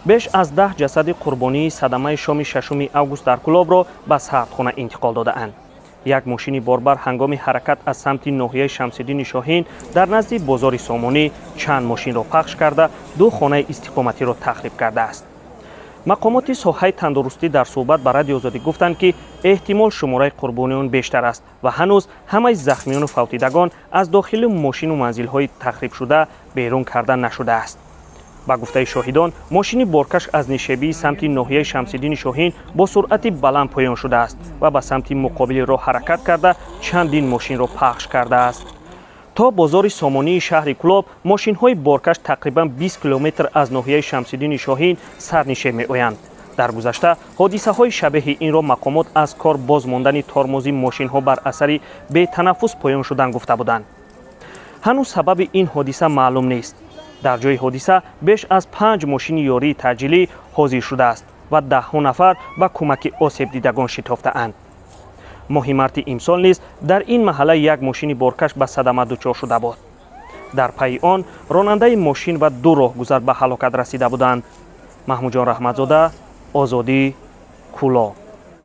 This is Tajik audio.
Беш аз 10 ҷасади қурбонии садамаи шоми 6 август дар Кӯлобро ба сардхона интиқол додаанд. Як мошини борбар ҳангоми ҳаракат аз самти ноҳияи Шамсиддини Шоҳин дар назди бозори Сомонӣ чанд мошинро пахш карда, ду хонаи истиқоматиро тахриб кардааст. Мақомоти соҳаи тандурустӣ дар суҳбат ба Радиои Озодӣ гуфтанд, ки эҳтимол шумораи қурбониён бештар аст ва ҳанӯз ҳамаи захмиёну фавтидагон аз дохили мошину манзилҳои тахрибшуда берун карда нашудааст. Ба гуфтаи шоҳидон, мошини боркаш аз нишебии самти ноҳияи Шамсиддини Шоҳин бо суръати баланд поён шудааст ва ба самти муқобили роҳ ҳаракат карда, чандин мошинро пахш кардааст. То бозори Сомонии шаҳри Кӯлоб мошинҳои боркаш тақрибан 20 километр аз ноҳияи Шамсиддини Шоҳин сарнишеб меоянд. Дар гузашта ҳодисаҳои шабеҳи инро мақомот аз кор боз мондани тормози мошинҳо бар асари бетанаффус поён шудан гуфта буданд. Ҳанӯз сабаби ин ҳодиса маълум нест. Дар ҷои ҳодиса беш аз 5 мошини ёрии таъҷилӣ ҳозир шудааст ва даҳҳо нафар ба кӯмаки осебдидагон шитофтаанд. Моҳи марти имсол низ дар ин маҳалла як мошини боркаш ба садама дучор шуда буд. Дар пайи он ронандаи мошин ва ду роҳгузар ба ҳалокат расида буданд. Маҳмудҷон Раҳматзода, Озодӣ, Кӯлоб.